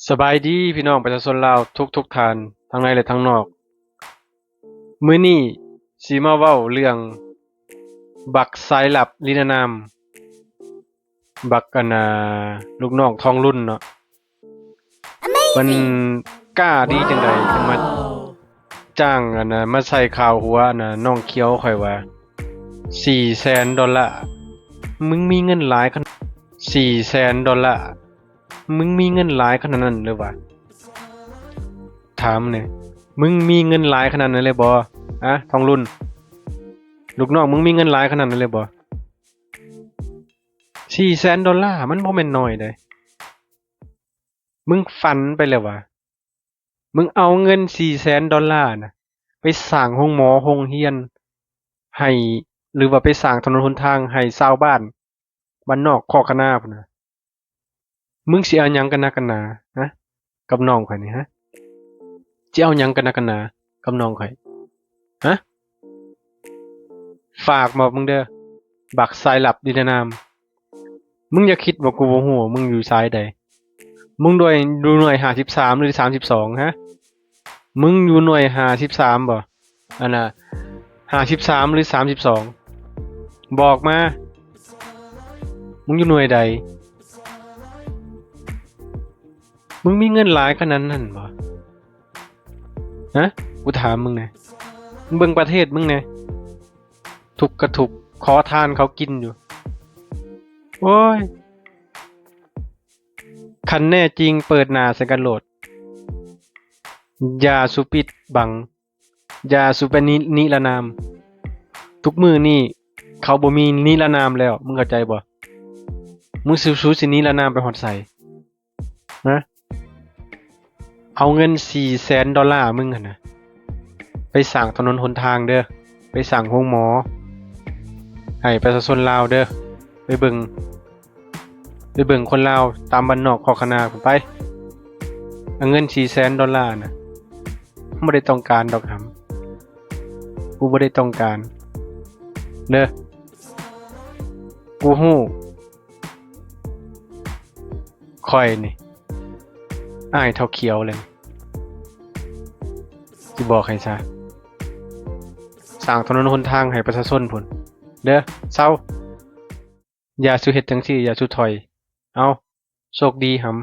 ສະບາຍດີພີ່ນ້ອງປະຊາຊົນລາວທຸກໆທ່ານ ທັງໃນ ແລະ ທັງນອກ. ມື້ນີ້ຊິມາເວົ້າເລື່ອງບັກສາຍລັບນິລະນາມ ບັກ ອັນນ່າ ລູກນ້ອງທອງລຸນເນາະ. ມັນກ້າດີຈັ່ງໃດ ຈັ່ງມາຈ້າງ ອັນນ່າ ມາໃສ່ຂ່າວຫົວ ອັນນ່າ ນ້ອງຂຽວຂ້ອຍວ່າ ສີ່ແສນດອນລາ. ມຶງມີເງິນຫຼາຍຂະໜາດ ສີ່ແສນດອນລາ. ມຶງມີເງິນຫຼາຍຂະໜາດນັ້ນເລີຍຫວາ? ຖາມແດ່ ມຶງມີເງິນຫຼາຍຂະໜາດນັ້ນເລີຍບໍ່? ອະ ທອງລຸນ ລູກນ້ອງ ມຶງມີເງິນຫຼາຍຂະໜາດນັ້ນເລີຍບໍ່? ສີ່ແສນດອນລາ ມັນບໍ່ແມ່ນໜ້ອຍເດ້. ມຶງຝັນໄປແລ້ວຫວາ? ມຶງເອົາເງິນສີ່ແສນດອນລານະ ໄປສ້າງໂຮງໝໍໂຮງຮຽນໃຫ້ ຫຼືວ່າໄປສ້າງຖະໜົນຫົນທາງໃຫ້ຊາວບ້ານ ບ້ານນອກຄອກຄະນາພຸ້ນນະ. ມຶງຊິເອົາຫຍັງກັນນັກກັນໜາ ຮະ ກັບນ້ອງຂ້ອຍນີ້ ຮະ? ຊິເອົາຫຍັງກັນນັກກັນໜາກັບນ້ອງຂ້ອຍ ຮະ? ຝາກບອກມຶງເດີ ບັກສາຍລັບນິລະນາມ. ມຶງຢ່າຄິດວ່າກູບໍ່ຮູ້ວ່າມຶງຢູ່ສາຍໃດ. ມຶງດ້ວຍ ຢູ່ໜ່ວຍຫ້າສິບສາມ ຫຼື ສາມສິບສອງ ຮະ? ມຶງຢູ່ໜ່ວຍຫ້າສິບສາມບໍ່? ອັນນ່າ ຫ້າສິບສາມ ຫຼື ສາມສິບສອງ ບອກມາ ມຶງຢູ່ໜ່ວຍໃດ? ມຶງມີເງິນຫຼາຍຂະໜາດນັ້ນບໍ່? ຮະ? ກູຖາມມຶງແດ່. ມຶງເບິ່ງປະເທດມຶງແດ່. ທຸກກະທຸກ ຂໍທານເຂົາກິນຢູ່. ໂອ້ຍ ຄັນແນ່ຈິງເປີດໜ້າໃສ່ກັນໂລດ. ຢ່າສູ່ປິດບັງ. ຢ່າສູ່ໄປນິ ນິລະນາມ. ທຸກມື້ນີ້ເຂົາບໍ່ມີນິລະນາມແລ້ວ ມຶງເຂົ້າໃຈບໍ່? ມຶງ ສູ ສູຊິນິລະນາມໄປຮອດໃສ? ນະ ເອົາເງິນສີ່ແສນດອນລາມຶງຫັ້ນນະ ໄປສ້າງຖະໜົນຫົນທາງເດີ ໄປສ້າງໂຮງໝໍໃຫ້ປະຊາຊົນລາວເດີ. ໄປເບິ່ງ ໄປເບິ່ງຄົນລາວຕາມບ້ານນອກຄອກຄະນາພຸ້ນໄປ. ເອົາເງິນສີ່ແສນດອນລານະ ບໍ່ໄດ້ຕ້ອງການດອກຫຳ. ກູບໍ່ໄດ້ຕ້ອງການເດີ. ກູຮູ້ ຂ້ອຍນີ້ອ້າຍເຖົ້າຂຽວແລ້ວ ຊິບອກໃຫ້ຊະ. ສ້າງຖະໜົນຫົນທາງໃຫ້ປະຊາຊົນພຸ້ນເດີ. ເຊົາ. ຢ່າສູ່ເຮັດຈັ່ງຊີ້ ຢ່າສູ່ຖອຍ. ເອົາ ໂຊກດີຫຳ.